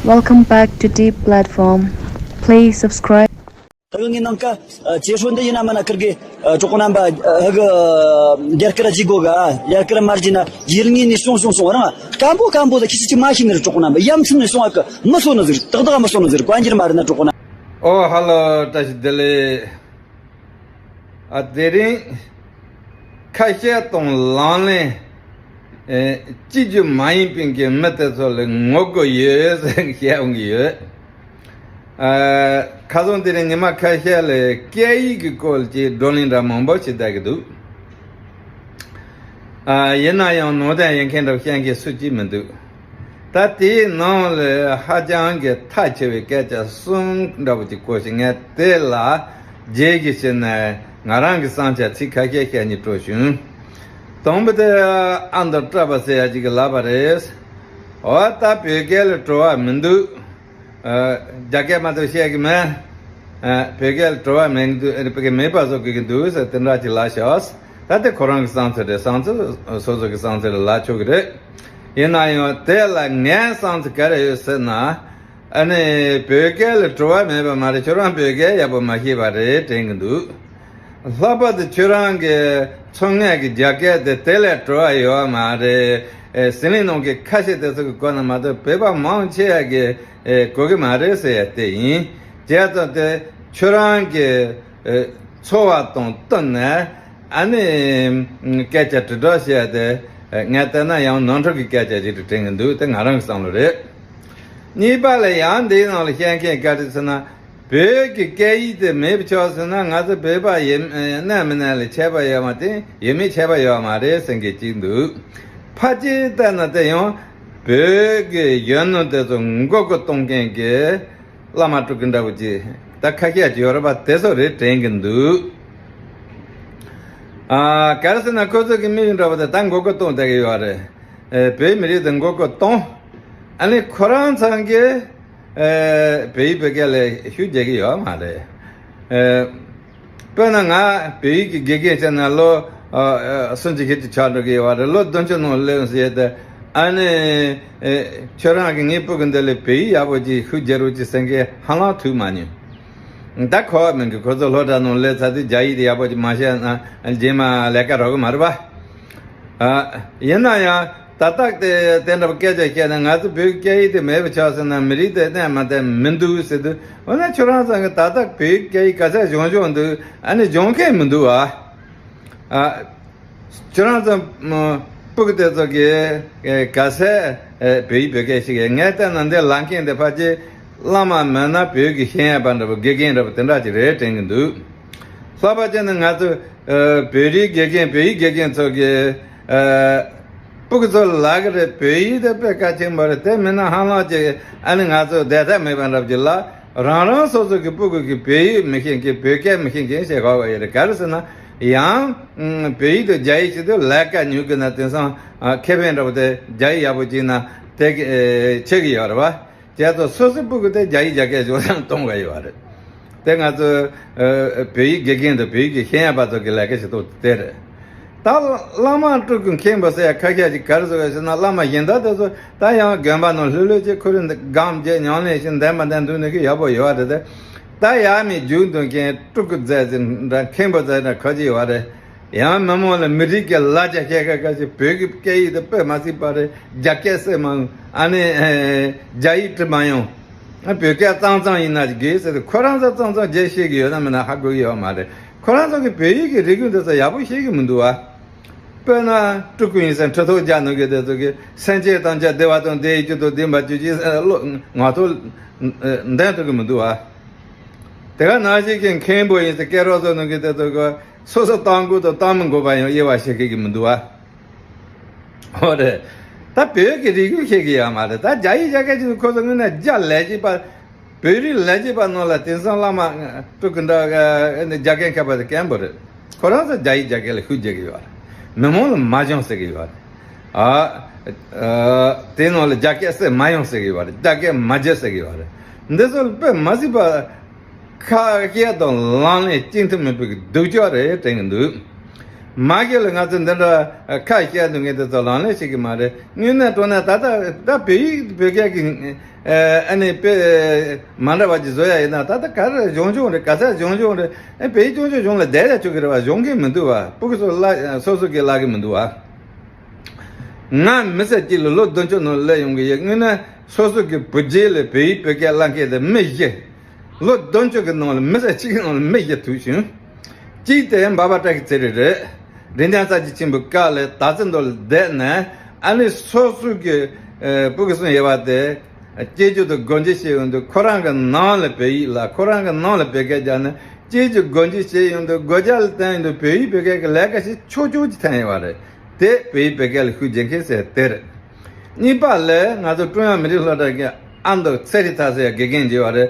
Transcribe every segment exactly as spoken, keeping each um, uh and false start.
Welcome back to Deep Platform. Please subscribe. ཧ་གི་ངའི་ནང་ཀ་ཅེ་ཧྲོ་འདི་ཡིན་ན་མ་ན་ཁིར་གི་གྲོགས་རྣམ་པ་ཧ་གི་རྒྱ་སྐད་ར་ཇི་གོ་ག་རྒྱ་སྐད་ར་མར་ཇི་ན་ཡིར་ངི་ནི་སོང་སོང་སོང་རང་ཀམ་པོ་ཀམ་པོ་ད་ཁྱི་ཅི་མ་ཤི་ནི་ར་གྲོགས་རྣམ་པ་ཡམ་ཚིམ་ནི་སོང་ཨ་ཀི་མི་སོ་ནི་ཟིར་ཏག་ཏག་མི་སོ་ནི་ཟིར་གོ་འགྱུར་མ་རེད་ན་གྲོགས་རྣམ་པ། ཨོ་ཧ་ལོ་བཀྲ་ཤིས་བདེ་ལེགས། ཨ་དེ་རིང་ཁ་ཤས་དང་ལག་ལེན་ཨེ་སྤྱི་རྒྱུ་མ་ཡིན་པའི་གི་མི་དེ་ཚོ་ལ་ངོ་རྒོལ་ཡོད་ཟེར་བཤད་འོང་གི་ཡོད། ཨ་ཁ་སང་དེ་རིང་ཉི་མ་ཁ་ཤས་ལ་སྐད་ཡིག་གི་སྐོར་གྱི་བགྲོ་གླེང་འདྲ་མང་པོ་བྱེད་བསྡད་ཀྱི་འདུག་ཨ་ཡིན་ན་ཡང་ནང་དོན་ཡིན་མཁན་འདྲ་བཤད་མཁན་སུ་གཅིག་མི་འདུག་ད་དེའི་ནང་ལ་ཧ་ཅང་གི་མཐའ་ཆེ་བའི་སྐད་ཆ་གསུམ་འདྲ་བོ་ཅིག་གོ་ཞིག་ངས་དེ་ལ་རྗེས་ཀྱི་ཕྱིར་ནས་ང་རང་གི་བསམ་འཆར་ཚིག་ཁ་ཤས་བཤད་སྙིང་སྤྲོ་བྱུང་། དང་པོ་དེ་ཨ་མདོ་བཀྲ་བ་ཟེར་ཡ་ཅིག་གིས་ལབ་པ་རེད། འོ་ད་བོད་སྐད་ལ་བྲོ་བ་མི་འདུག་ཨ་རྒྱ་སྐད་མ་གཏོགས་བཤད་གི་མེད། ཨ་བོད་སྐད་ལ་བྲོ་བ་མེད་འདུག་ཨ་བོད་སྐད་མེད་པ་བཟོ་དགོས་ཀྱི་འདུག་ཟེར་དེ་འདྲ་ཅིག་ལབ་ཤག་ད་དེ་ཁོ་རང་གི་བསམ་ཚུལ་རེད། བསམ་ཚུལ་སོ་སོ་གི་བསམ་ཚུལ་ལ་ལབ་ཆོག་གི་རེད། ཡིན་ན་ཡང་དེ་ལ་ངའི་བསམ་ཚུལ་ག་རེ་ཡོད་ཟེར་ན། ཨ་ནི་བོད་སྐད་ལ་བྲོ་བ་མེད་པ་མ་རེད། ཁྱོད་རང་བོད་སྐད་ཡག་པོ་མ་ཤེས་པ་རེད་དྲན་གི་འདུག་ལྷག་པར་དུ་ཁྱོད་རང་གི་ཚོང་ངས་ཀྱི་རྒྱ་སྐད་དེ་དེ་ལས་བྲོ་བ་ཡོད་མ་རེད། ཨེ་ཟི་ལིང་ནང་གི་ཁ་ཤས་དེ་ཚོ་གི་སྐོར་ན་མ་གཏོགས་བོད་པ་མང་ཆེ་བ་གི་ཨེ་གོ་གི་མ་རེད་ཟེར་ཡ་དེ་ཡིན། བྱས་ཙང་དེ་ཁྱོད་རང་གི་ཨེ་འཚོ་བ་དང་བསྟུན་ནས་ཨ་ནི་སྐད་ཆ་དྲིལ་སྒྲོག་བྱས་ཏེ་ཨེ་ངས་བལྟས་ན་ཡང་ནོར་འཁྲུལ་གྱི་སྐད་ཆ་ཞིག་ཏུ་དྲན་གི་འདུག་དེ་ང་རང་གི་བསམ་བློ་རེད། གཉིས་པ་ལ་ཡང་འདིའི་ནང་ལ་བཤད་མཁན་ག་རེ་ཟེར་ན། བོད་ཀྱི་སྐད་ཡིག་དེ་མེད་པ་ཆགས་སོང་ན་ང་ཚོ་བོད་པ་ཡིན་གནས་མི་གནས་ལ་ཁྱད་པར་ཡོད་མ་རེད། ཡོད་མེད་ཁྱད་པར་ཡོད་མ་རེད་ཟེར་མཁན་གཅིག་འདུག་ཕལ་ཆེར་བལྟས་ན་དེ་ཡང་བོད་ཀྱི་གཞོན་ནུ་དེ་ཚོ་མགོ་སྐོར་གཏོང་མཁན་གྱི་བླ་མ་སྤྲུལ་སྐུ་འདྲ་བོ་ཅིག་ད་ཁ་ཤས་ཅིག་ཡོད་རེད་པ། དེ་ཚོ་རེད་དྲན་གྱི་འདུག་ཨ་ག་རེ་ཟེར་ན་ཁོ་ཚོ་གི་དམིགས་ཡུལ་འདྲ་བོ་དེ་ད་མགོ་སྐོར་གཏོང་བསྡད་ཀྱི་ཡོད་རེད། ཨེ་བོད་མི་རིགས་དེ་མགོ་སྐོར་གཏོང་། ཨ་ནི་ཁོ་རང་ཚང་གི་ཨེ་བོད་ཡིག་བོད་སྐད་ལ་ཤུགས་རྒྱག་གི་ཡོད་མ་རེད། ཨེ་དཔེར་ན་ང་བོད་ཡིག་གི་དགེ་རྒན་བྱས་ན་ལོ་ཨ་ཨ་སུམ་ཅུ་བཞི་ཅུ་ཆགས་འགྲོ་གི་ཡོད་རེད། ལོ་བདུན་ཅུ་ནང་སླེབས་ཟེར་ཏེ་ཨ་ནི་ཨེ་ཁྱོད་རང་གི་ངའི་སྤུ་གུ་འདི་ལ་བོད་ཡིག་ཡག་པོ་ཅིག་ཤུགས་རྒྱག་རོགས་ཅིག་ཟེར་མཁན་ཧ་ལམ་ཐུག་མ་མྱོང་། ད་གོ་བ་མིན་གི་ཁོ་ཚོ་སློབ་གྲྭ་ནང་སླེབས་ཚར་དུས་རྒྱ་ཡིག་དེ་ཡག་པོ་ཅིག་མ་ཤེས་ན་རྗེས་མ་ལས་ཀ་རག་གི་མ་རེད་པ། ཨ་ཡིན་ན་ཡང་ད་ལྟ་དེ་དེ་འདྲ་བ་སྐད་ཆ་བཤད་ན་ང་ཚོ་བོད་སྐད་ཡིག་དེ་མེད་པ་ཆགས་ཟེར་ན་མི་རིགས་དེ་གནས་མ་གནས་མི་འདུག་ཟེར་དུས། འོ་ན་ཁྱོད་རང་ཚང་གི་ད་ལྟ་བོད་སྐད་ཡིག་ག་ཚད་སྦྱོང་སྦྱོང་འདུག་ཨ་ནི་སྦྱོང་མཁན་མི་འདུག་ཨ། ཨ། ཁྱོད་རང་ཚོ་སྤུ་གུ་དེ་ཚོ་གིས་ག་ཚད་བོད་ཡིག་བོད་སྐད་ཤེས་གི། ངས་བལྟས་ན་འདི་ལབ་མཁན་དེ་ཕལ་ཆེར་བླ་མ་མིན་ན་བོད་ཀྱི་ཤེས་ཡོན་པ་འདྲ་པོ་དགེ་རྒན་འདྲ་པོ་དེ་འདྲ་ཅིག་རེད་དྲན་གི་འདུག་ལྷག་པར་བྱས་ན་ང་ཚོ་བོད་རིགས་དགེ་རྒན་བོད་ཡིག་དགེ་རྒན་ཚོ་གིས་སྤུ་གུ་ཚོ་ལ་ལབ་གི་རེད། བོད་ཡིག་དེ་དཔེ་གལ་ཆེན་པོ་རེད། དེ་མིན་ན་ཧ་ལམ་ཅིག་ཨ་ནི་ང་ཚོ་བསྡད་ཐབས་མེད་པ་འདྲ་པོ་ཅིག་ལ། རང་རང་སོ་སོ་གི་སྤུ་གུ་གི་བོད་ཡིག་མི་ཤེས་མཁན་བོད་སྐད་མི་ཤེས་མཁན་ཞིག་ཧ་གོ་ཡོད་རེད། ག་རེ་ཟེར་ན་ཡང་བོད་ཡིག་དང་རྒྱ་ཡིག་བྱེད་དུས་ལས་ཀ་ཉུང་གི་ན་དེང་སང་ཁེ་ཕན་འདྲ་པོ་དེ་རྒྱ་ཡིག་ཡག་པོ་བྱས་ན་དེ་ཆེ་གི་ཡོད་རེད་པ། བྱས་ཙང་སོ་སོའི་སྤུ་གུ་དེ་རྒྱ་ཡིག་རྒྱ་སྐད་སྦྱོང་སྟངས་གཏོང་གི་ཡོད་རེད། དེ་ང་ཚོ་བོད་ཡིག་དགེ་རྒན་དང་བོད་ཡིག་གི་ཤེས་ཡོན་པ་ཚོ་གི་ལས་ཀ་བྱེད་སྟངས་དེ་རེད། ད་བླ་མ་སྤྲུལ་སྐུ་མཁན་པོ་ཟེར་ཡ་ཁ་ཤས་ཅིག་ག་རེ་ཟེར་བ་ཟེར་ན་བླ་མ་གཞན་དག་དེ་ཚོ་ད་ཡང་དགོན་པ་ནང་ལྷོད་ལྷོད་ཅིག་ཁོ་རེ་འདི་སྒོམ་བྱས་ཉམས་ལེན་བྱས་འདན་མ་འདན་འདུག་ནི་གི་ཡག་པོ་ཡོད་རེད་དེ། ད་ཡ་མི་རྒྱུགས་འདོན་མཁན་སྤྲུལ་སྐུ་མཛད་ཟེར་འདྲ་མཁན་པོ་མཛད་འདྲ་ཁ་ཅིག་ཡོད་རེད། ཡང་མི་མང་ལ་མི་རིགས་ཀྱི་ལ་རྒྱ་ཁྱད་ཁ་ཁ་ཅིག་བོད་ཀྱི་སྐད་ཡིག་དེ་དཔེ་མ་སྲིད་པ་རེད། རྒྱ་སྐད་སེ་མང་ཨ་ནི་རྒྱ་ཡིག་འབྲི་མ་ཡོང་། བོད་སྐད་གཙང་གཙང་ཡིན་ན་དགོས་ཟེར་ཏེ་ཁོ་རང་ཚོ་གཙང་གཙང་བརྗེད་ཤེས་ཀྱི་ཡོད་ན་མིན་ན་ཧ་གོ་གི་ཡོད་མ་རེད། ཁོ་རང་ཚོ་གི་བོད་ཡིག་གི་རིག་གཞུང་དེ་ཚོ་ཡག་པོ་ཤེས་ཀྱི་མི་འདུག་བ། དཔེར་ན་སྤྲུལ་སྐུ་ཡིན་ཟེར་ཁྲི་ཐོག་རྒྱག་ནོ་གི་དེ་ཚོ་གི་སེམས་ཅན་ཐམས་ཅད་བདེ་བ་དང་བདེ་བའི་རྒྱུ་དང་བདེན་པར་གྱུར་ཅིག་ཟེར་བློ་ངག་ཐོག་འདོན་ཐུབ་ཀྱི་མི་འདུག་བ། དེ་ག་ནང་བཞིན་གྱི་མཁན་པོ་ཡིན་ཟེར་སྐད་རོགས་ཚོ་ནོ་གི་དེ་ཚོ་གི་སོ་སོ་གཏམ་དགོས་དང་གཏམ་མི་དགོས་པ་ཡང་དབྱེ་བ་ཕྱེ་ཤེས་ཀྱི་མི་འདུག་བ། ཨོ་རེད། ད་བོད་ཀྱི་རིག་གཞུང་ཤེས་ཀྱི་ཡོད་མ་རེད། ད་རྒྱ་ཡིག་རྒྱ་སྐད་ཅིག་ཁོ་ཚོ་དངོས་གནས་རྒྱ་ལས་བྱེད་པ། བོད་རིགས་ལས་བྱེད་པ་ནང་ལ་དེང་སང་བླ་མ་སྤྲུལ་སྐུ་འདྲ་རྒྱ་སྐད་མཁས་པ་དེ་མཁན་པོ་རེད། ཁོ་རང་ཚོ་རྒྱ་ཡིག་རྒྱ་སྐད་ལ་ཤུགས་རྒྱག་གི་ཡོད་རེད། མི་མང་ལ་མ་སྦྱོང་ཟེར་གི་ཡོད་རེད། ཨ། ཨ། དེ་ནང་ལ་རྒྱ་སྐད་ཟེར་མ་ཡོང་ཟེར་གི་ཡོད་རེད། རྒྱ་སྐད་མ་བརྗེད་ཟེར་གི་ཡོད་རེད། འདི་ཚོ་དཔེ་མ་སྲིད་པ། ཁ་སྐད་དང་ལག་ལེན་གཅིག་མཐུན་མེད་པའི་སྡུག་ཅག་རེད་དྲན་གྱི་འདུག་མ་གི་ལ་ང་ཚོ་འདི་འདྲ་ཁ་བཤད་འདུག་མཁན་དེ་ཚོ་ལག་ལེན་བྱེད་ཀྱི་མ་རེད། དངོས་གནས་དྲང་གནས་ད་ལྟ་ད་བོད་ཡིག་བོད་སྐད་ཀྱི་ཨ་ནི་དཔེ་མ་འདྲ་བ་ཅིག་བཟོ་ཡ་ཡིན་ན། ད་ལྟ་ག་རེ་གཞུང་སྐྱོང་རེད། ག་ས་གཞུང་སྐྱོང་རེད། ཨ་བོད་ཡིག་སྐྱོང་ཆོག་གཞུང་ལ་བསྡད་ཡ་ཆོག་གི་རེད་བ། གཞུང་གིས་མི་འདུག་བ། སྤུ་གུ་ཚོ་ལ་སོ་སོ་གིས་ལབ་གི་མི་འདུག་བ། ང་མི་སེར་གཅིག་ལ་ལོ་བདུན་ཅུ་ནང་སླེབས་ཡོང་གི་ཡོད། དངོས་གནས་སོ་སོ་གི་བུ་རྒྱུད་ལ་བོད་ཡིག་བོད་སྐད་བསླབ་མཁན་དེ་མི་བཞི། ལོ་བདུན་ཅུ་གི་ནང་ལ་མི་སེར་གཅིག་གི་ནང་ལ་མི་བཞི་ཐུག་བྱུང་། གཅིག་དེ་འབའ་པ་བཀྲ་ཤིས་ཚེ་རིང་རེད། རིན་ལྡན་ས་སྐྱ་ཆེན་པོའི་ཀ་ལ་དར་རྩེ་མདོ་ལ་བསྡད་ནས། ཨ་ནི་སོ་སོ་གི་ཨ་སྤུ་གུ་གསུམ་ཡོད་པ་དེ་སྐྱེ་རྒྱུ་དང་སྒོ་འབྱེད་བྱེད་ཡོང་དུས། ཁོ་རང་གི་ནང་ལ་བོད་ཡིག་ལ་ཁོ་རང་གི་ནང་ལ་བོད་སྐད་རྒྱག་ནས། སྐྱེ་རྒྱུ་སྒོ་འབྱེད་བྱེད་ཡོང་དུས། སྒོ་རྒྱག་ལ་བསྟན་ཡོང་དུས། བོད་ཡིག་བོད་སྐད་ཀྱི་ལས་ཀ་ཞིག་ཆོག་ཆོག་ཅིག་ཐོན་ཡོད་པ་རེད། དེ་བོད་ཡིག་བོད་སྐད་ལ་ཤུགས་རྒྱག་མཁན་ཟེར་དེ་རེད། གཉིས་པ་ལ་ང་ཚོ་ཀྲུང་དབྱང་མི་རིགས་སློབ་གྲྭ་གི་ཨ་མདོ་ཚེ་རིང་ཐར་ཟེར་ཡ་དགེ་རྒན་ཅིག་ཡོད་པ་རེད།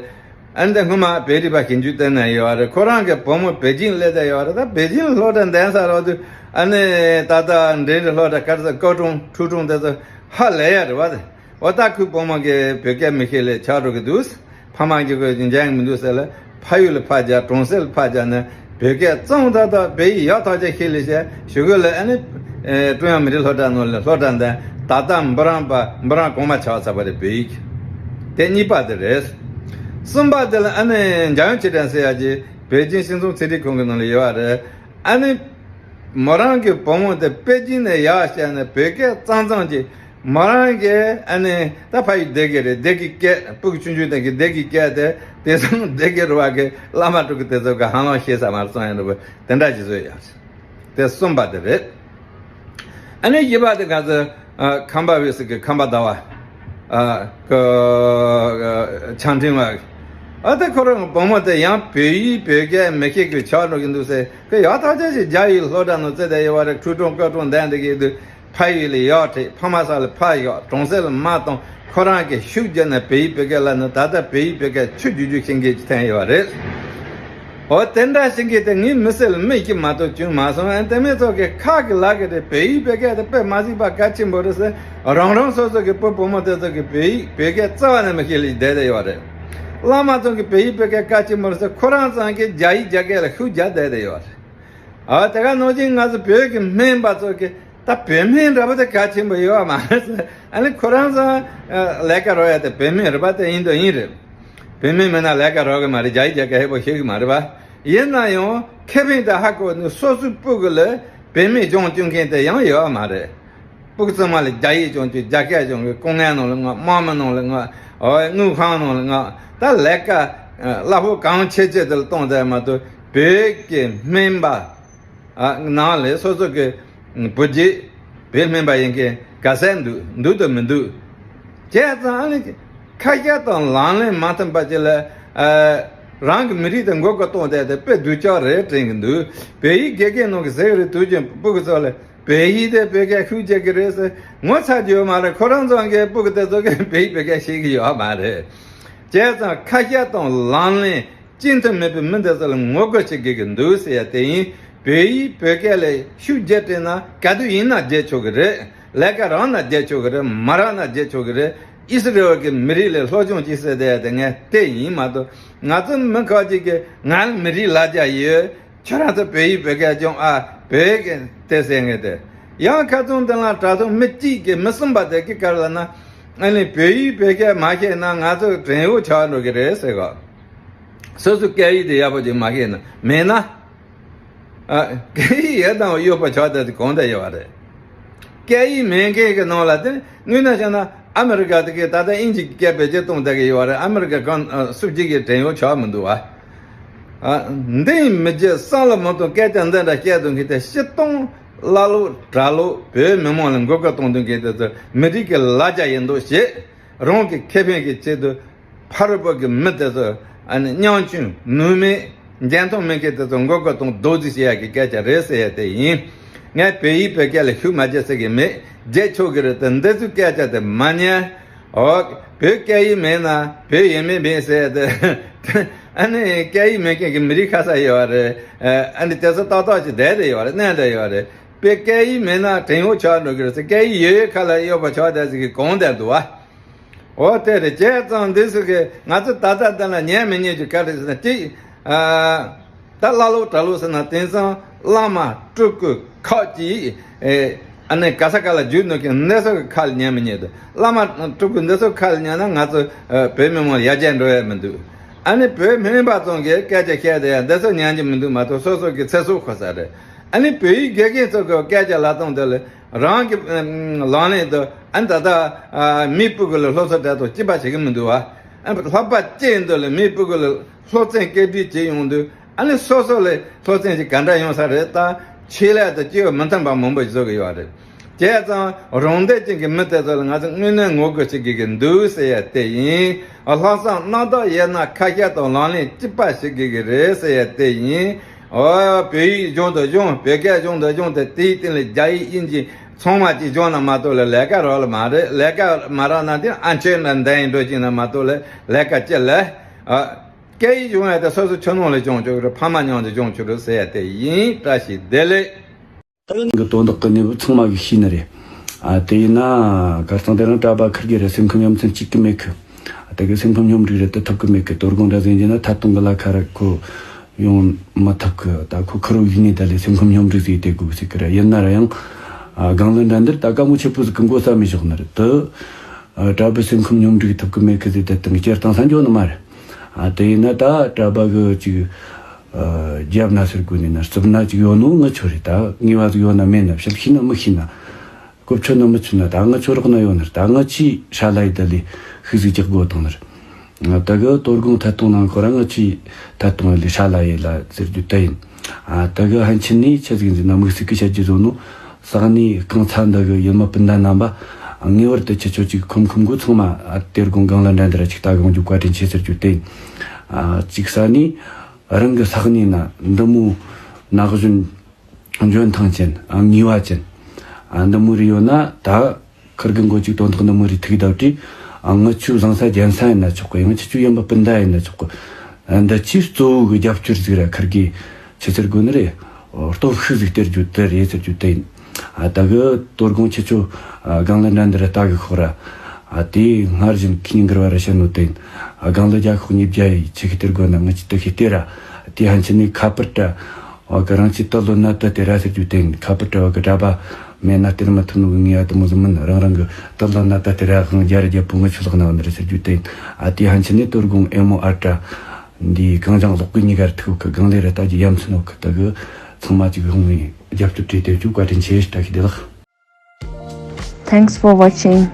ཨ་ནི་དེ་སྔོན་མ་བོད་རིག་པ་ཞིབ་འཇུག་ལྟེ་གནས་ཡོད་པ་རེད། ཁོ་རང་གི་བུ་མོ་པེ་ཅིང་སླེབས་བསྡད་ཡོད་པ་རེད། ད་པེ་ཅིང་སློབ་གྲྭ་འདོན་ས་རག་དུས། ཨ་ནི་ད་ལྟ་འབྲིང་རིམ་སློབ་གྲྭ་ག་རེ་ཟེར། ཀའོ་ཀྲུང་ཁྲུའུ་ཀྲུང་དེ་ཚོ་ཧ་ལས་ཡ་རེད་བ། འོ་ད་ཁོའི་བུ་མོ་གིས་བོད་སྐད་མི་ཤེས་ལས་ཆགས་འགྲོ་གི་འདུག། ཕ་མ་གིས་ཁོ་འཇལ་གི་མི་འདུག་ཟེར་ལ། ཕ་ཡུལ་ལ་ཕར་བརྒྱབ། གྲོང་གསེབ་ལ་ཕར་བརྒྱབ་ནས་བོད་སྐད་གཙང་ཏག་ཏག་བོད་ཡིག་ཡག་ཐག་ཆོད་ཤེས་ལེ་ཤ་ཞུ་གི་ལ། ཨ་ནི་ཨེ་ཀྲུང་དབྱང་མི་རིགས་སློབ་གྲྭ་ནང་ལ་སློབ་གྲྭ་འདོན། ད་ལྟ་འབུམ་རམས་པ་འབུམ་རམས་གོང་མ་ཆགས་ཚར་བ་རེད། བོད་ཡིག་དེ་གཉིས་པ་དེ་རེད། གསུམ་པ་དེ་ལ་ཨ་ནི་འཇམ་དབྱངས་ཆོས་སྒྲོན་ཟེར་ཡ་ཅིག་པེ་ཅིང་སྤྱི་ཚོགས་ཚན་རིག་ཁང་གི་ནང་ལ་ཡོད་པ་རེད། ཨ་ནི་མོ་རང་གི་བུ་མོ་དེ་པེ་ཅིང་ནས་ཡར་བཤད་ནས་བོད་སྐད་གཙང་གཙང་ཅིག། མོ་རང་གིས་ཨ་ནི་ད་ཕ་ཡུལ་སྡེ་དགེ་རེད། སྡེ་དགེ་སྐད། སྤུ་གུ་ཆུང་ཆུང་དེ་གི་སྡེ་དགེ་སྐད་དེ་དེང་སང་སྡེ་དགེ་རུ་བ་གི་བླ་མ་དྲུག་གི་དེ་ཚོ་གི་ཧ་ལམ་ཤེས་ས་མ་རེད། གཙང་ཡང་འདུག་པ་དེ་འདྲ་ཅིག་བཟོས་ཡོད། དེ་གསུམ་པ་དེ་རེད། ཨ་ནི་བཞི་པ་དེ་ག་ཚོད། ཨ་ཁམས་པ་དབུས་སུ་གི་ཁམས་པ་ཟླ་བ། ཨ་ཁོ་ཨ་ཕྱག་ཕྲེང་བ། ཨ་དེ་ཁོ་རང་བུ་མོ་དེ་ཡང་བོད་ཡིག་བོད་སྐད་མི་ཤེས་གི་ཆགས་འགྲོ་གི་འདུག་ཟེར། ཁོས་ཡག་ཐག་ཆོད་ཅིག་རྒྱ་ཡིག་སློབ་གྲྭ་ནང་བཙལ་བསྡད་ཡོད་པ་རེད། ཁྲུའུ་ཀྲུང་ཀའོ་ཀྲུང་འདོན་བསྡད་ཀྱི་འདུག། ཕ་ཡུལ་ལ་ཡར་ཁྲིད། ཕ་མ་ས་ལ་ཕར་བཞག། གྲོང་གསེབ་ལ་མར་གཏོང་། ཁོ་རང་གིས་ཤུགས་བརྒྱབ་ནས་བོད་ཡིག་བོད་སྐད་བསླབ་ནས། ད་ལྟ་བོད་ཡིག་བོད་སྐད་ཆུ་རྒྱུག་རྒྱུག་ཤེས་མཁན་ཅིག་ཐོན་ཡོད་པ་རེད། འོ་དེ་འདྲ་ཞིག་གིས་དེ་ངའི་མི་སེར་ལ་མི་ཞིག་མ་གཏོགས་བྱུང་མ་སོང་། ཨ་དེ་མིན་ཚོ་གི་ཁ་གི་ལག་གི་རེད། བོད་ཡིག་བོད་སྐད་དེ་དཔེ་མ་སྲིད་པ་གལ་ཆེན་པོ་རེད་ཟེར། རང་རང་སོ་སོ་གི་བུ་བུ་མོ་དེ་ཚོ་གི་བོད་ཡིག་བོད་སྐད་རྩ་བ་ནས་མི་ཤེས་ལ་བསྡད་བསྡད་ཡོད་རེད། བླ་མ་ཚོ་གི་བོད་ཡིག་བོད་སྐད་གལ་ཆེན་པོ་རེད་ཟེར། ཁོ་རང་ཚོ་གི་རྒྱ་ཡིག་རྒྱ་སྐད་ལ་ཤུགས་རྒྱག་བསྡད་བསྡད་ཡོད་རེད། ཨ་དེ་ག་ནང་བཞིན་ང་ཚོ་བོད་ཀྱི་སྨན་པ་ཚོ་གི་ད་བོད་སྨན་འདྲ་པོ་དེ་གལ་ཆེན་པོ་ཡོད་མ་རེད་ཟེར། ཨ་ནི་ཁོ་རང་ཚོ་ཨ་ལས་ཀ་རོགས་ཡ་དེ་བོད་སྨན་རེད་པ། དེ་ཡིན་དང་ཡིན་རེད། བོད་སྨན་མེད་ན་ལས་ཀ་རོགས་གི་མ་རེད། རྒྱ་ཡིག་རྒྱ་སྐད་ཧེ་པོ་ཤེས་གི་མ་རེད་པ། ཡིན་ན་ཡང་ཁེ་ཕན་དེ་ཧ་གོ་ནི་སོ་སོའི་སྤུ་གུ་ལ་བོད་སྨན་སྦྱོང་བཅུག་མཁན་དེ་ཡང་ཡོད་མ་རེད། སྤུ་གུ་ཚང་མ་ལ་རྒྱ་ཡིག་སྦྱོང་རྒྱུ། རྒྱ་སྐད་སྦྱོང་གི། སྐུ་ངལ་ནང་ལ་མངགས། དམག་མི་ནང་ལ་མངགས། འོ་དངུལ་ཁང་ནང་ལ་མངགས། ད་ལས་ཀ་ཨ་གླ་ཕོགས་གང་ཆེ་ཆེ་དེ་ལ་གཏོང་ཚར་མ་གཏོགས། བོད་ཀྱི་སྨན་པ་ཨ་ནང་ལ་སོ་སོ་གི་བུ་རྒྱུད་བོད་སྨན་པ་ཡིན་མཁན་ག་ཚད་འདུག། འདུག་དང་མི་འདུག། བྱས་ཙང་ཨ་ནི་ཁ་ཤས་དང་ལག་ལེན་མ་མཐུན་པ་ཅིག་ལ་ཨ་རང་གི་མི་རིགས་དེ་མགོ་སྐོར་གཏོང་བསྡད་དེ་དཔེ་སྡུག་ཅག་རེད་དྲན་གི་འདུག། བོད་ཡིག་དགེ་རྒན་ནང་གི་ཟེར་གི་རེད། དུས་རྒྱུན་སྤུ་གུ་ཚོ་ལ་བོད་ཡིག་དེ་བོད་སྐད་ཤུགས་རྒྱག་གི་རེད་ཟེར་ངོ་ཚ་རྒྱུ་ཡོད་མ་རེད། ཁོ་རང་ཚོ་གི་སྤུ་གུ་དེ་ཚོ་གི་བོད་ཡིག་བོད་སྐད་ཤེས་གི་ཡོད་མ་རེད། བྱས་ཙང་ཁ་ཤས་དང་ལག་ལེན་གཅིག་མཐུན་མེད་པའི་མི་དེ་ཚོ་ལ་ངོ་རྒོལ་བྱེད་དགོས་ཀྱི་འདུག་ཟེར་ཡ་དེ་ཡིན། བོད་ཡིག་བོད་སྐད་ལ་ཤུགས་རྒྱག་དྲན་ན་ག་དུས་ཡིན་ན་རྒྱག་ཆོག་གི་རེད། ལས་ཀ་རག་ན་རྒྱག་ཆོག་གི་རེད། མ་རག་ན་རྒྱག་ཆོག་གི་རེད། ཨི་སི་རེལ་གྱི་མི་རིགས་ལ་སློབ་སྦྱོང་གྱིས་ཟེར་བསྡད་ཡ་དེ་ངས་བལྟས་ཡིན་མ་གཏོགས། ང་ཚོ་མི་ཁག་ཅིག་གིས་ང་ལ་མི་རིགས་ལ་རྒྱ་ཡོད། ཁྱོད་རང་ཚོ་བོད་ཡིག་བོད་སྐད་སྦྱོང་ཨ། བོད་སྐད་དེ་ཟེར་མཁན་དེ། ཡང་ཁ་ཚོན་དེ་ལ་དྲ་ཐོག་མི་གཅིག་གིས་མི་གསུམ་པ་དེ་གིས་ག་རེ་ལབ་ན། ཨ་ནི་བོད་ཡིག་བོད་སྐད་མ་ཤེས་ན་ང་ཚོ་བྲན་གཡོག་ཆགས་འགྲོ་གི་རེད་ཟེར་གོ། སོ་སོའི་སྐད་ཡིག་དེ་ཡག་པོ་ཅིག་མ་ཤེས་ན། མེད་ན། ཨ། སྐད་ཡིག་ཡོད་དང་ཡོད་པ་ཆགས་བསྡད་དེ་གང་དུ་ཡོད་པ་རེད། སྐད་ཡིག་མེད་མཁན་གྱི་ནང་ལ་དེ་དངོས་གནས་བྱས་ན་ཨ་མི་རི་ཀ་དེ་གས་ད་ལྟ་དབྱིན་ཇི་གི་སྐད་བེད་སྤྱོད་གཏོང་བསྡད་ཀྱི་ཡོད་པ་རེད། ཨ་མི་རི་ཀ་གང་ཨ་སུ་གཅིག་གིས་བྲན་གཡོག་ཆགས་མི་འདུག་བ། ཨ། འདི་ཡིན་མི་བརྗེད། བསམ་བློ་མི་གཏོང་། སྐད་ཆ་འདི་འདྲ་བཤད་དུས་མཁན་དེ་སྤྱིར་བཏང་བླ་ལོག་གྲྭ་ལོག་བོད་མི་མང་ལ་མགོ་སྐོར་གཏོང་དུས་མཁན་དེ་ཚོ་མི་རིགས་ཀྱི་ལ་རྒྱ་ཡིན་མདོག་བྱེད། རང་གི་ཁེ་ཕན་གྱི་ཆེད་དུ་ཕ་རོལ་པོ་གི་མི་དེ་ཚོ་ཨ་ནི་ཉམ་ཆུང་ནུས་མེད་འཇོན་ཐང་མེད་མཁན་དེ་ཚོ་མགོ་སྐོར་གཏོང་རྡོག་རྫིས་བྱེད་ཡག་གི་སྐད་ཆ་རེད་ཟེར་ཡ་དེ་ཡིན། ངས་བོད་ཡིག་བོད་སྐད་ལ་ཤུགས་མ་རྒྱག་ཟེར་གི་མེད། རྒྱག་ཆོག་གི་རེད་དེ། འདི་ཚོའི་སྐད་ཆ་དེ་མ་ཉན། འོ། བོད་སྐད་ཡིག་མེད་ན་བོད་ཡིན་མིན་མེད་ཟེར་ཏེ། ཨ་ནི་སྐད་ཡིག་མེད་མཁན་གྱི་མི་རིགས་ཁ་ས་ཡོད་རེད། ཨ་ནི་དེ་ཚོ་ཏག་ཏག་ཅིག་བསྡད་དེ་ཡོད་རེད། གནས་དེ་ཡོད་རེད། བོད་སྐད་ཡིག་མེད་ན་བྲན་གཡོག་ཆགས་འགྲོ་གི་རེད་ཟེར། སྐད་ཡིག་ཡོད་ཡོད་ཁ་ལ་གཡོག་པོ་ཆགས་བསྡད་ཟེར་གི་གོང་དེ་འདུག་བ། འོ་དེ་རེད། བྱས་ཙང་འདི་ཚོ་གི་ང་ཚོ་ད་ལྟ་འདི་ལ་ཉན་མི་ཉན་རྒྱུ་ག་རེ་ཟེར་ན། གཅིག་ཨ། ད་བླ་ལོག་གྲྭ་ལོག་ཟེར་ན། དེང་སང་ བླ་མ་སྤྲུལ་སྐུ་ཁག་ཅིག་ཨེ་ཨ་ནི་ག་ས་ག་ལ་བརྒྱུད་འདུག་གི་འདི་ཚོ་གི་ཁ་ལ་ཉན་མི་ཉན་འདུག་བླ་མ་སྤྲུལ་སྐུ་འདི་ཚོ་ཁ་ལ་ཉན་ན་ང་ཚོ་ཨ་བོད་མི་མང་ཡར་རྒྱས་འགྲོ་ཡ་མི་འདུག་ཨ་ནི་བོད་མི་རིགས་པ་ཚོ་གི་སྐད་ཆ་བཤད་དེ་ཡ་འདི་ཚོ་ཉན་གྱི་མི་འདུག་མ་གཏོགས་སོ་སོ་གི་ཚེ་སྲོག་ཤོར་ས་རེད། ཨ་ནི་བོད་ཡིག་དགེ་རྒན་ཚོ་གི་སྐད་ཆ་ལབ་སྟངས་དེ་ལ་རང་གི་ཨ་ལག་ལེན་དུ་ཨ་ནི་ད་ལྟ་ཨ་མི་སྤུ་གུ་ལ་སློབ་གསོ་སྤྲད་དོ་གཅིག་པ་བྱེད་གི་མི་འདུག་བ། ཨ་ནི་ལྷག་པ་ཅན་དུ་ལ་མི་སྤུ་གུ་ལ་སློབ་ཚན་བཀོད་སྒྲིག་བྱེད་ཡོང་དུས་ཨ་ནི་སོ་སོ་ལ་སློབ་ཚན་ཞིག་ག་འདྲ་ཡོང་ས་རེད་ད། ཆེད་ལས་དང་སྐྱེ་བོ་མི་མཐུན་པ་མང་པོ་ཞིག་བཟོ་གི་ཡོད་རེད། བྱས་ཙང་རང་འདོད་ཅན་གྱི་མི་དེ་ཚོ་ལ་ང་ཚོ་དངོས་གནས་ངོ་རྒོལ་བྱེད་དགོས་ཀྱི་འདུག་ཟེར་ཡ་དེ་ཡིན། ལྷག་བསམ་རྣམ་དག་ཡོད་ན་ཁ་ཤས་དང་ལག་ལེན་གཅིག་པ་བྱེད་དགོས་ཀྱི་རེད་ཟེར་ཡ་དེ་ཡིན། ཨོ་བོད་ཡིག་སྦྱོང་དང་སྦྱོང་བོད་སྐད་སྦྱོང་དང་སྦྱོང་དེ་དེའི་སྟེང་ལ་རྒྱ་ཡིག་དབྱིན་ཇི་ཚང་མ་གཅིག་སྦྱོང་ན་མ་གཏོགས་ལ་ལས་ཀ་རག་ལ་མ་རེད། ལས་ཀ་མ་རག་ན་དེ་ཨ་མཆོད་ན་འདན་འགྲོ་གཅིག་ན་མ་གཏོགས་ལ་ལས་ཀ་ཅི་ལས། ཨ། སྐད་ཡིག་སྦྱོང་ཡ་དེ་སོ་སོ་ཆུ་ནང་ལ་སྦྱོང་ཆོག་རེད། ཕ་མ་མཉམ་དུ་སྦྱོང་ཆོག་རེད་ཟེར་ཡ་དེ་ཡིན། བཀྲ་ཤིས་བདེ་ལེགས། ད་གི་དོན་དག་གི་གནས་བབ་ཚང་མ་གིས་ཤེས་ནི་རེད། ཨ་དེ་ཡིན་ན་ཁ་སང་དེ་རིང་གྲྭ་པ་ཁིར་གི་རེད། སེམས་ཁམས་ཡ་མཚན་གཅིག་གི་མེད་གི། ཨ་དེ་གི་སེམས་ཁམས་སྙོམས་སྒྲིག་རེད་དེ་ཐུབ་གི་མེད་གི། དོ་དགོང་འདྲ་ཟིན་གྱི་ན་ཐད་གཏོང་གི་ལ་ཁ་ར་ཁོ་ཡོང་མི་ཐུབ་གི། ད་ཁོ་ཁུར་བོ་ཡིན་ནི་ད་ལས་སེམས་ཁམས་སྙོམས་སྒྲིག་ཟིག་དེ་དགོས་གི་ཟིག་གི་ར། ཡིན་ན་ར་ཡང་ཨ་སྒང་ལ་འདྲ་འདིར་ད་དཀའ་མོ་ཆེ་པོ་ཟིག་གི་མགོ་ས་མི་ཞོག་ནི་རེད་དེ། ཨ་གྲྭ་པའི་སེམས་ཁམས་སྙོམས་སྒྲིག་ཐུབ་གི་མེད་གི་ཟིག་དེ་དང་སྤྱིར་བཏང་ས་འཇོག་ནི་མ་རེད། ཨ་དེ་ཡིན་ན་ད་གྲྭ་པ་གི་ཅིག་ཨ་རྒྱབ་ན་ཟེར་དགོས་ནི་ན་རྩིབ་ན་ཅིག་ཡོད་ནོ་ངི་ཆོ་རེད། ད་ངེས་པ་ཟིག་ཡོད་ན་མེད་ན་བཤད་ཤེས་ན་མི་ཤེས་ན། གོ་ཆོད་ན་མི་ཆོད་ན་ད་ང་ཆོ་རོགས་ན་ཡོད་ནི་རེད། ད་ང་ཆི་ཧྲ་ལ་ཡི་ད་ལི་ཤི་ཟིག་ཅིག་དགོ་དང་ནི་རེད། ད་གི་དོ་དགོང་ཐད་གཏོང་ནང་ཁོ་རང་ང་ཆི་ཐད་གཏོང་ལི་ཧྲ་ལ་ཡི་ལ་ཟེར་རྒྱུ་ད་ཡིན། ད་གི་ཧན་ཆི་ནི་ཆི་ཟིག་ཟིན་ན་དམིགས་སུ་གི་བཤད་རྒྱུ་བཟོ་ནོ། ས་གནས་རྐང་ཚ་འདི་གི་ཡུལ་མི་སྤུན་ཟླ་རྣམ་པ་ངེས་པར་དུ་ཁྱེད་ཆོ་ཅིག་ཁོམ་ཁོམ་གོ་ཚང་མ་དེ་དགོང་སྒང་ལ་འདྲ་འདི་ར་ཅིག་ལྟ་གི་འོང་རྒྱུ་བཀའ་དྲིན་ཆེ་ཟེར་རྒྱུ་ད་ཡིན། ཅིག་ས་ནི་རང་གི་ས་གནས་ན་འདི་མོ་ན་གཞོན་འཇོན་ཐང་ཅན། ཨ་ངེས་པ་ཅན། ཨ་འདི་མོ་རེ་ཡོད་ན་ད་ཁིར་གི་མགོ་གཅིག་དོན་དག་འདི་མོ་རེ་ཐུག་བསྡད་དེ། ཨ་ང་ཆོའི་བཟང་ས་རྒྱན་ས་ཡིན་ན་ཆོག་གི། ཡང་ཁྱེད་ཆོའི་ཡིན་པ་སྤུན་ཟླ་ཡིན་ན་ཆོག་གི། ཨ་འདི་ཆེས་གཙོ་བོ་གི་རྒྱབ་སྐྱོར་ཟིག་ར་ཁིར་གི་ཆི་ཟེར་དགོས་ནི་རེད། སྟོབས་ཤུགས་ཟིག་སྟེར་རྒྱུ་དེ་རེད་ཟེར་རྒྱུ་དེ་ཡིན། ཨ་ད་གི་དོ་དགོང་ཁྱེད་ཆོ་ཨ་སྒང་ལ་འདྲ་འདི་ར་ལྟ་གི་ཤོག་ར། ཨ་དེ་སྔར་བཞིན་ཁྱི་འགུལ་བ་ར་བཤད་ནོ་དེ་ཡིན། ཨ་སྒང་ལ་རྒྱ་ཤོག་ཉིས་བརྒྱ་ཡི་ཆི་གི་སྟེར་དགོས་ན་ང་ཆི་དུ་ཤི་སྟེར་ར། དེ་ཧན་ཆི་ནི་ཁ་པར་དྲ། ཨོ་གི་རང་ཆི་ཏི་ལོ་ན་ཏི་དེ་ར་ཟེར་རྒྱུ་དེ་ཡིན། ཁ་པར་དྲ་བ་གི་གྲྭ་པ་མེད་ན་སྟེར་མི་ཐུབ་ནོ་གི་ངེས་ཡ་དུ་མོ་ཟིག་མིན། རང་རང་གི་ཏི་ལོ་ན་ཏི་དེ་ར་གང་རྒྱ་ར་རྒྱ་པོ་ངི་ཆུ་ལག་ན་བ་ནི་ར་ཟེར་རྒྱུ་དེ་ཡིན། ཨ་དེ་ཧན་ཆི་ནི་དོ་དགོང་ཨེ་མོ་ཨར་དྲ་འདི་གང་ཅང་ལོག་གི་གཉིས་ཀར་ཐུག་གི། གང་ལེ་ར་ལྟ་རྒྱུ་ཡ་མཚན་ནོ་གི། ད་གི་ཚང་མ་ཅིག་ཧོང་ངི་རྒྱབ་སྐྱོར་བྲིས་ཏེ་བཅུག་བཀའ་དྲིན་ཆེ། བཀྲ་ཤིས་བདེ་ལེགས། Thanks for watching.